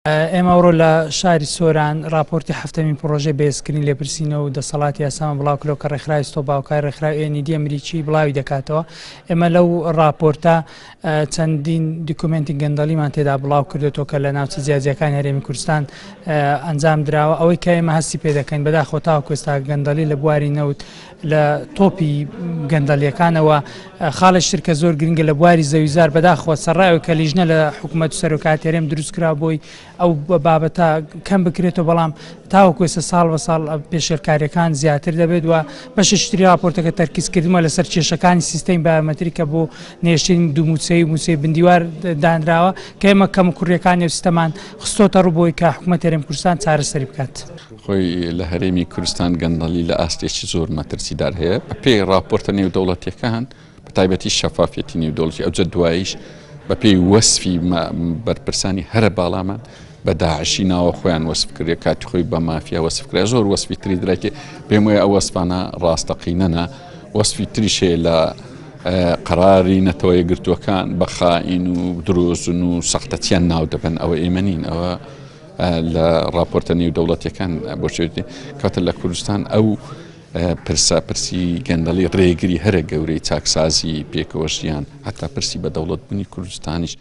ئێمە ئەوڕۆ لە شاری سۆران ڕاپۆرتی حەفتەمین پڕۆژەی بەهێزکردنی لێپرسینەوە و دەسەڵاتی یاسامان بڵاوکرەوە کە ڕێکخراوی ستۆپ هاوکاری ڕێکخراوی NED ئەمریکی بڵاوی دەکاتەوە. ئێمە لەو ڕاپۆرتە چەندین دیکۆمێنتی گەندەڵیمان تێدا بڵاو کردێتەوە کە لە ناوچە جیاجیاکانی هەرێمی کوردستان ئەنجام دراوە. ئەوەی کە ئێمە هەستی پێ دەکەین بەداخەوە تاوەکو ئێستا گەندەڵی لە بواری نەوت لە تۆپی گەندەڵیەکانەوە خاڵێکی تر کە زۆر گرنگە لە بواری زەویزار بەداخەوە سەرڕای ئەوەی کە لیژنە لە حکوومەت و سەرۆکایەتی هەرێم دروست کرا بۆی ئەو بابەتە کەم بکرێتەوە بەڵام تاوەکو ئێستا ساڵ بە ساڵ پێشێلکاریەکان زیاتر دەبێت و بەشێکی تری راپۆرتەکە تەرکیز کردنەوە لەسەر کێشەکانی سیستەمی بایۆمەتری کە بۆ نێشتنی دوو مووچەی و مووچەی بندیوار دانراوە کە ئێمە کەموکوڕیەکانی ئەو سیستەمان خستۆتە ڕوو بۆی کە حکوومەت هەرێم کوردستان چارەسەری بکات. خۆی لە هەرێمی کوردستان گەندەڵی لە ئاستێکی زۆر مەترسیدار هەیە بە پێی ڕاپۆرتە نێودەوڵەتیەکان بە تایبەتی شەفافیەتی نێودەوڵەتی ئەوجە دواییش بە پێی وەسفی بەرپرسانی هەرە باڵامان بە داعشی ناوە خۆیان وەسف کرێ کاتی خۆی بە مافیا وەسف کرا زۆر وەسفی تری دراکێ پێم وایە ئەو وەسفانە ڕاستەقینەنە وەسفی تریش هەیە لە قەراری نەتەوە یەکگرتووەکان بە خائین و درۆزن و سەختەچیان ناو دەبەن ئەوە ئێمە نین ئەوە لە ڕاپۆرتە نێودەوڵەتیەکان بۆ شێوەیەکی کاتە لە کوردستان ئەو پرسە پرسی گەندەڵی ڕێگری هەرە گەورەی چاکسازی پێکەوە ژیان هەتا پرسی بە دەوڵەت بوونی کوردستانیش.